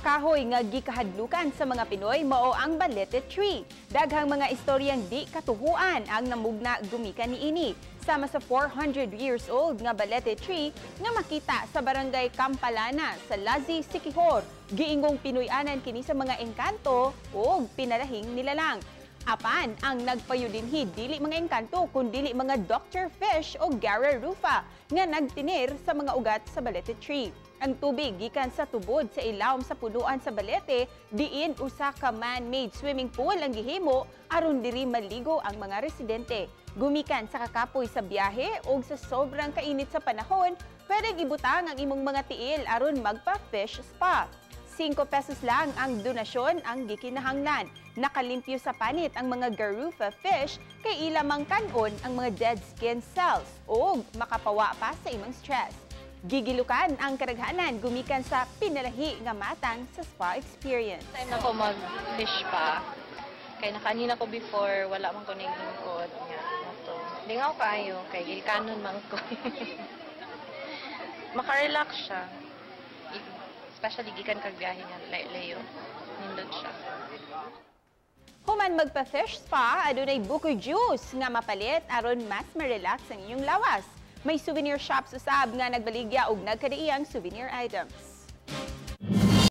kahoy nga gikahadlukan sa mga Pinoy mao ang Balete Tree. Daghang mga istoryang di katuhuan ang namugna gumikan niini. Sama sa 400 years old nga Balete Tree nga makita sa Barangay Campalana sa Lazi, Siquijor. Giingong Pinoy-anan kini sa mga engkanto ug pinalahing nilalang. Apan ang nagpayo dinhi dili mga engkanto kundili mga Dr. Fish o Garra rufa nga nagtinir sa mga ugat sa Balete Tree. Ang tubig gikan sa tubod sa ilawom sa punuan sa balete, diin usa ka man-made swimming pool ang gihimo aron diri maligo ang mga residente. Gumikan sa kakapoy sa biyahe o sa sobrang kainit sa panahon, pwedeng ibutang ang imong mga tiil aron magpa-fish spa. 5 pesos lang ang donasyon ang gikinahanglan. Nakalimpyo sa panit ang mga garufa fish kay ilamang kanon ang mga dead skin cells o makapawa pa sa imong stress. Gigilukan ang karaghanan gumikan sa pinalahi nga matang sa spa experience. Time na ko mag-fish pa. Kay nakaanhi na ko before, wala man ko ning hingkod nga to. Di nga ako kaayo, kay gilkanon man ko. Maka-relax siya. Especially gikan kag biyahe nga layo. Nindot siya. Human magpa-fish spa, adunay buko juice nga mapalit aron mas ma-relax ang inyong lawas. May souvenir shops usab nga nagbaligya og nagkadaiyang souvenir items.